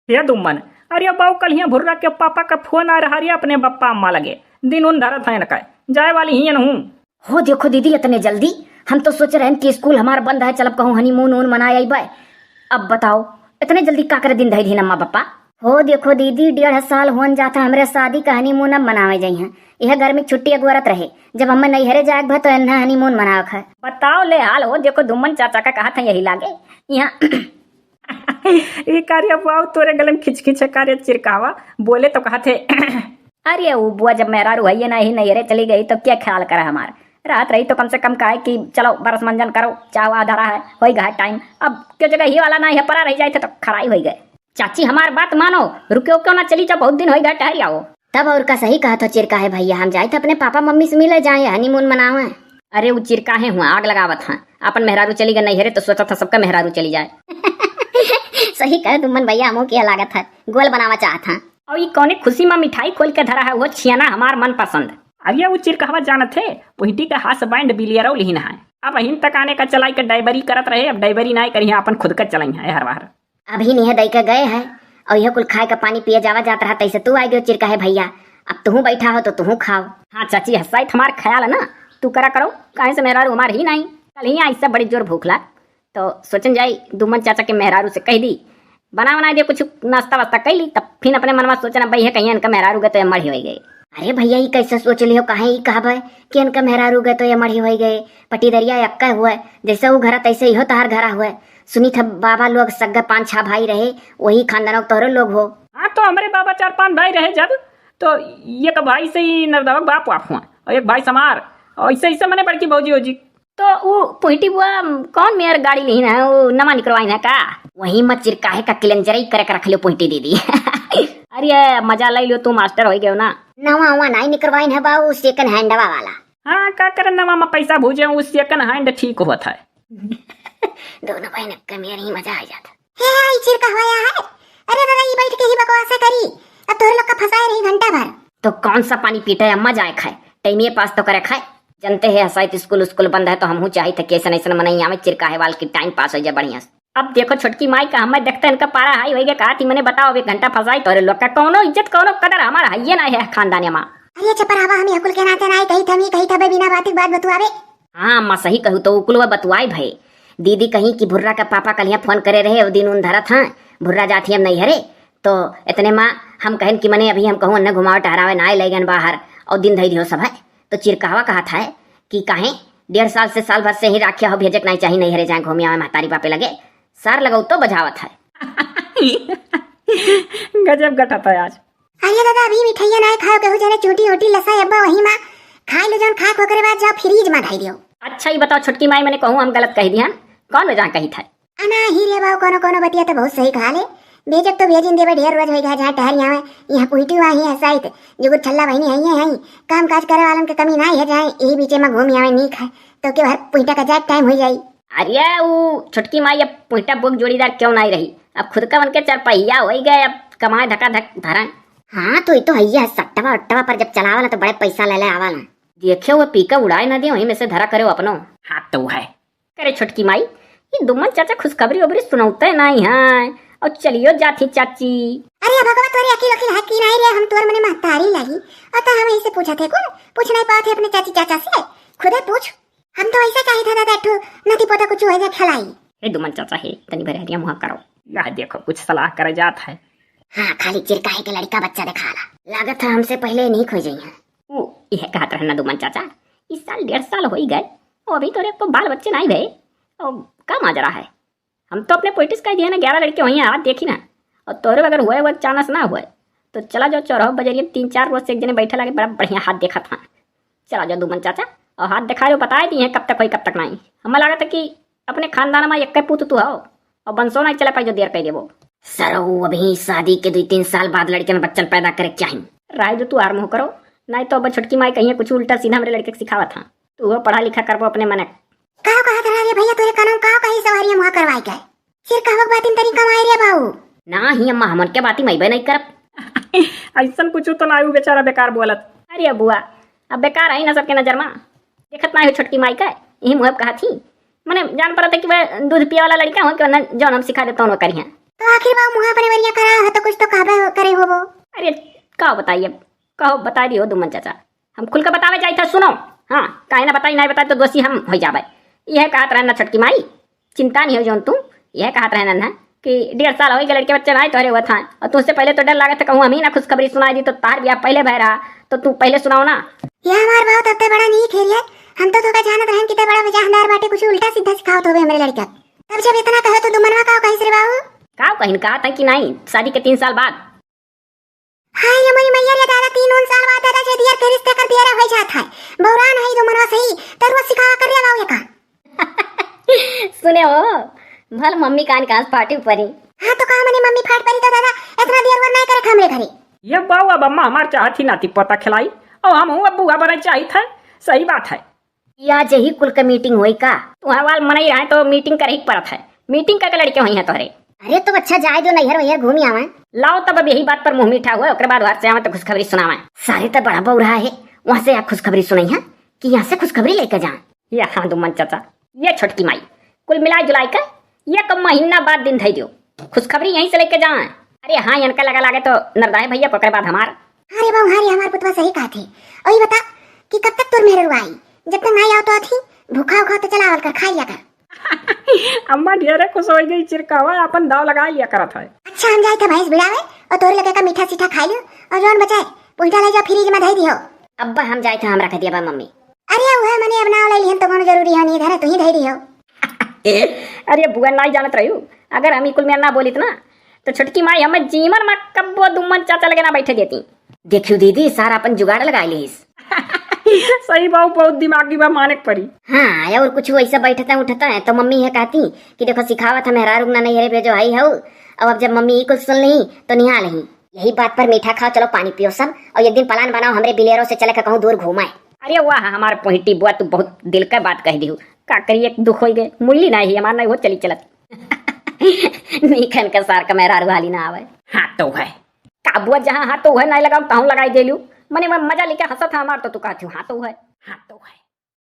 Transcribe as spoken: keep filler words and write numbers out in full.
हे दुम्मन, अरे बाऊ, कल हियाँ भुर्रा के पापा का फोन आ रहा रे अपने बप्पा अम्मा लगे, दिन उन धरत हैं न कहे, जाए वाली ही हूँ। हो देखो दीदी, इतने जल्दी? हम तो सोच रहे हैं कि स्कूल हमार बंद है, चलब कहूँ हनीमून ऊन मनाए अइबे। अब बताओ, इतने जल्दी का करे दिन धइल ही अम्मा बप्पा? हो देखो दीदी, डेढ़ साल होन जाता हमरे शादी का, हनीमून अब मनावे जाइ हैं। यह गर्मी छुट्टी अगोरत रहे, जब हमें नैहरे जाए के भा तो एन्हा हनीमून मनावे क है। बताओ ले हाल हो, देखो दुम्मन चाचा का कहत है यही लागे। यहाँ ई का रे बुआ, तोरे गले में खिचखिच है का रे चिरकावा? बोले तो कहत है। अरे ऊ बुआ, जब मेहरारू हइये ना ही नैहरे चली गई तो क्या ख्याल करे हमार? रात रही तो कम से कम कहे कि चलो बरस मंजन करो, चाह वाह धरा है, होई गए टाइम। अब क्यों जगह ही वाला ना है, परा रह जाए थे तो खराई होई गए। चाची हमार बात मानो, रुक्यो क्यों ना, चली जाओ, बहुत दिन होई गए, टहर आओ। तब और का सही कहत हो चिरकाहे भैया, हम जाए थे अपने पापा मम्मी से मिले, जाए हनीमून मनावे। अरे ऊ चिरकाहे हुआ आग लगावत हाँ, अपन मेहरारू चली गए नैहरे तो सोचत हाँ सबका मेहरारू चली जाए। सही कहे दुम्मन भैया, हमहू के लागत है गोल बनावा चाहत हाँ। और ई कौने खुशी में मिठाई खोल के धरा है, वो छियाना हमार मन पसंद। अब ये ऊ चिरकहवा जानत है, पोहिटी का हाथ बैंड बिलियरौ लिहिन है। अब अहिन तक आने का चलाई के डाइबरी करत रहे, अब डाइबरी ना करी है, अपन खुद का चलाई है हर बार। अभी निहे दई के गए है, और यह कुल खाए का पानी पिए जावा जात रहा, तैसे तू आ गयो चिरकाहे भैया। अब तुहू बैठा हो तो तुहू खाओ। हाँ चाची, हसाइत हमार ख्याल है ना, तू करा करो, काहे से मेहरारू हमार ही नहीं। कल ही आई सब बड़ी जोर भूख लाग, तो सोचन जाई दुम्मन चाचा के मेहरारू से कह दी, बना बना दे कुछ नाश्ता वास्ता कर ली, तब फिर अपने मन में सोचना भाई है कहीं इनका मेहरारू गए तो ये मढ़ी हो गए। अरे भैया, ई कैसे सोच लियो, काहे ई कहबे कि इनका मेहरारू गए तो ये मढ़ी हो गए? पटीदरिया एक्का हुआ, जैसे वो घरा तैसे इहो तहार घरा हुआ। सुनी था बाबा लोग सग्गे पाँच छह भाई रहे, वही खानदानों के तोहरे लोग हो। हाँ, तो हमरे बाबा चार पांच भाई रहे जब, तो एक भाई से ही नरदवा के बाप वाप हुआ, और एक भाई समार, और ऐसे ऐसे मने बड़की भौजी वौजी। तो ऊ पुहिटी बुआ कौन मेयर गाड़ी लिहिन है, ऊ नवा निकरवाइन है का? वही मत चिरकाहे का किलंजरई करे के रख लियो पुहिटी दीदी। अरे मजा ले लियो, तू मास्टर हो गयो ना। नवा उवा नाई निकरवाइन है बाऊ, सेकंड हैंडवा वाला। हाँ, का करे, नवा में पैसा भूजे, ऊ सेकंड हैंड ठीक होत है। दोनों बहन के मेर ही मजा आ जाता। हे, हे, ई चिरकहवा है। अरे दादा, ई बैठ के ही बकवासे करी। अब तोहरे लोग का फंसाए रही घंटा भर। तो कौन सा पानी पीटे अम्मा, जाए खाए, टाइम ये पास तो करे खाए। जनते है हसाइत स्कूल, स्कूल बंद है तो हमहू चाहित है कि ऐसन ऐसन मनई आवे, चिरकाहे वाल की टाइम पास हो जाए बढ़िया से। अब देखो छोटकी माई का हमें देखते इनका पारा हाई होई गए, कहा थी मने बताओ, अब एक घंटा फंसाई तोहरे लोग का कौनो इज्जत कौनो कदर हमार हइये ना है खानदान में। अरे चपरावा, हम यह कुल के नाते नाई कही थमी, कही थबे बिना बात की बात बतुआवे। हाँ अम्मा, सही कहू तो उकुलवा बतुआई भई। दीदी कहीं कि भुर्रा का पापा कलिया फोन करे रहे, वो दिन उन धरत हाँ, भुर्रा जात ही हम नैहरे। तो इतने माँ हम कहन कि मने अभी हम कहूँ अन्ना घुमावे टहरावे ना ले गन बाहर, और दिन धई दियो सब है। तो चिरकाहवा कहत है कि काहे डेढ़ साल से साल भर से ही राखिया हो, भेजक नहीं चाहिए नैहरे जाए घूमे आवे महतारी बापे लगे। सार लगौ तो बजावत है। गजब गठत है आज। अरे दादा, अभी मिठाइया नाय खाओ, कहू जने चूटी उटी लसा अब्बा वही मा खाई लो, जौन खाए ओकरे बाद जाओ फ्रिज मा धई दियो। अच्छा, ई बताओ छोटकी माई, मने कहूँ हम गलत कही दिहन, कौन वजह कही था? अना ही रे बाऊ, कोनो कोनो बतिया तो बहुत सही कहा ले। भेजक तो भेजिन देबे, ढेर रोज होई गया जहाँ टहर आवे, यहाँ पुहिटी हुआ ही हसाइत, जो कुछ छल्ला बहिनी है, ये है, काम काज करे वालन के कमी ना है, जाए यही बीचे मा घूम आवे, नीक है, तो के हर पुहिटा का जाए टाइम हो जाई। अरे ऊ छोटकी माई अब पुहिटा बोक जोड़ीदार क्यों नहीं रही, अब खुद का उनके चरपहिया होई गए, अब कमाए धका धक भरन। हाँ, तो ये तो हइया है, सट्टवा उट्टवा पर जब चलावला तो बड़े पैसा ले ले आवाला। देखे हुए पीका उड़ाए ना दे, वहीं में से धरा करे अपनो। हाँ तो है। करे छोटकी माई, ये दुम्मन चाचा खुशखबरी उबरी सुनौते नहीं है, और चलियो जाती चाची। अरे भगवा, तोरे अकिल अकिल है कि नहीं रे, हम तोर मने महतारी लगी, और तो हम यही से पूछा थे, कौन पूछ नहीं पाते अपने चाची चाचा से, खुदे पूछ। हम तो ऐसा चाहिए था दादा, एक ठो नाती पोता कुछ हो जाए खिलाई। हे दुमन चाचा हे, तनी भरे हरिया मुहा करो। यह देखो, कुछ सलाह करे जात है। हाँ, खाली चिरकाहे के लड़का बच्चा देखाला। लागत है हमसे पहले नहीं खोई जाई हैं। ऊ, यह कहत रहना दुमन चाचा, इस साल डेढ़ साल हो ही गए, वो अभी तोरे को बाल बच्चे नहीं भए, और का माजरा है? हम तो अपने पोइटिस कह दिया ना, ग्यारह लड़के वहीं हाथ देखी ना, और तोरे अगर हुए, हुए चानस ना हुए, तो चला जाओ चौराहो बजरिया, तीन चार रोज से एक जने बैठे लागे, बड़ा बढ़िया हाथ देखा था। चला जाओ दुमन चाचा, और हाथ दिखा रहे हो, बताए दिए हैं कब तक होई, कब तक नहीं। हमें लागत है कि अपने खानदान में एक पूत तू हो, और बंसो नहीं चला पाई जो देर कह देबो। सरऊ, अभी शादी के दो तीन साल बाद लड़के में बच्चन पैदा करे के चाही। राय जो तू आर मुँह करो, नहीं तो अब छोटकी माई कहिए कुछ उल्टा सीधा हमरे लड़के के सिखावत हाँ। तू हो पढ़ा लिखा करबो अपने मनक। का कहत रहा रे भैया, तोरे कानों का कही सवारी मुँह करवाई के? सिर कहवक बातिन तरीका माई रे बाऊ। ना ही अम्मा, हमन के बाती मइबे नहीं करब। ऐसन कुछ तो ना, ऊ बेचारा बेकार बोलत। अरे बुआ, अब बेकार है ना सबके नजर में। देखत ना हो छोटकी माई का, यही मुँह कहा थी। मने जान पड़ा था कि वह दूध पिए वाला लड़का हो कि वरना जौन हम सिखा देता हूँ वो करिए। तो आखिर बाऊ मुँह अपने वरिया करा हो तो अरे, का बताई अब, कहो, बताई दियो दुमन चाचा, हम खुल के बतावे जाइत है, सुनो। हाँ, काहे ना बताई, नाहीं बताई तो दोषी हम होइ जाबे। यह कहत रहन ना छोटकी माई, चिंता नहीं हो जौन तू, यह कहत रहन ना कि डेढ़ साल होइ गए लड़के बच्चे नाहीं तोहरे हुआ था, और तुझसे पहले तो डर लागत है कहूँ हम ही ना खुशखबरी सुनाई दी तो तार बियाह पहले भय रहा, तो तू पहले सुनाओ ना। ये हमार बहुत अत्ते बड़ा नीक है रे, हम तो तोका जानत रहन कि ते बड़ा वजहदार बाटे, कुछ उल्टा सीधा सिखावत होबे हमरे लड़का। तब जब इतना कहे तो दुमनवा का कहिस रे बाबू? का कहिन, कहा था कि नाहीं शादी के तीन साल बाद। हाय रे मोरी मैया रे दादा, तीन उन साल बाद दादा जे दियर के रिश्ते कर दियर होइ जात है। बौरान है दुमनवा सही, तरुआ सिखावा कर रे बाबू ये का। सुने हो, भल मम्मी कान कांस फाटी परी। हाँ तो का मने मम्मी फाट परी तो दादा, इतना दियर वर नाहीं करे हमरे घरे। ये बाऊ अब अम्मा हमार चाहत ही नाती पोता खिलाई, और हम हूँ अब बुआ बने चाहित है। सही बात है। या जही कुल के मीटिंग होई का? तुहार वाल मनई रहे तो मीटिंग करे ही पड़त है। मीटिंग का के लड़के होई हैं तोहरे? अरे तो अच्छा जाए जो नैहर वैहर घूमी आवे। लाओ तब अब यही बात पर मुँह मीठा हुआ, ओकरे बाद घर से आवे तो खुशखबरी सुनावे। सारे तो बड़ा बौरा है, वहाँ से या खुशखबरी सुनई है कि यहाँ से खुशखबरी लेके जाए। ये हाँ दुमन चाचा, ये छोटकी माई, कुल मिला जुलाई के एक महीना बाद दिन धई दियो, खुशखबरी यहीं से लेके जाए। अरे हाँ, इनका लगा लागे तो नरदाए भैया को, ओकरे बाद हमार। अरे बाऊ, हाँ रे, हमार पुतवा सही कहत है। ओही बता कि कब तक तोर मेहररुआ आई? जब तक नाहीं आओ तो अथी भूखा उखा तो चलावल कर, खा लिया कर। अम्मा ढेरे खुश होइ गई, चिरकावा अपन दाव लगा लिया करत है। अच्छा, हम जाइत है भैंस बिड़ावे और तोरे लगे का मीठा सीठा खाई लियो और जौन बचाए उल्टा ले जाओ फ्रिज में धई दियो। अब्बा हम जाइत है, हम रख दिया बा मम्मी। अरे उहे मने अब नाव ले लिहन तो कौनो जरूरी है नहीं, धरे तू ही धई दियो। अरे बुआ, नाहीं जानत रही, अगर हम ई कुल में ना बोलित ना तो छोटकी माई हमें जीवन में कब्बो दुमन चाचा लगे ना बैठे देती। देखियो दीदी, सारा अपन जुगाड़ लगा लीस। सही बाऊ, बहुत दिमागी बा, माने के परी। हाँ, और कुछ वैसे बैठते उठते हैं तो मम्मी ये कहती कि देखो सिखावत है मेहरारू ना नैहरे भेजो, हाई हऊ। अब, अब जब मम्मी ई कुछ सुन ली तो निहाल ही। यही बात पर मीठा खाओ, चलो पानी पियो सब, और एक दिन प्लान बनाओ हमरे बिलेरो से चले के कहूँ दूर घूमे। अरे वाह हमार पोहिटी बुआ, तू बहुत दिल का बात कह दिहू। का करी, एक दुख होइ गए, मुइली नाहीं है हमार, नाहीं हो चली चलत। नीखन का सार का मेहरारू हाली ना आवे। हाँ तो है। का बुआ, जहाँ हाँ तो है नाहीं लगाऊ, तहूँ लगाई देलू। मने मैं मजा लेके हंसत है हमार, तो तू कहती हूँ हाँ तो है। हाँ तो है।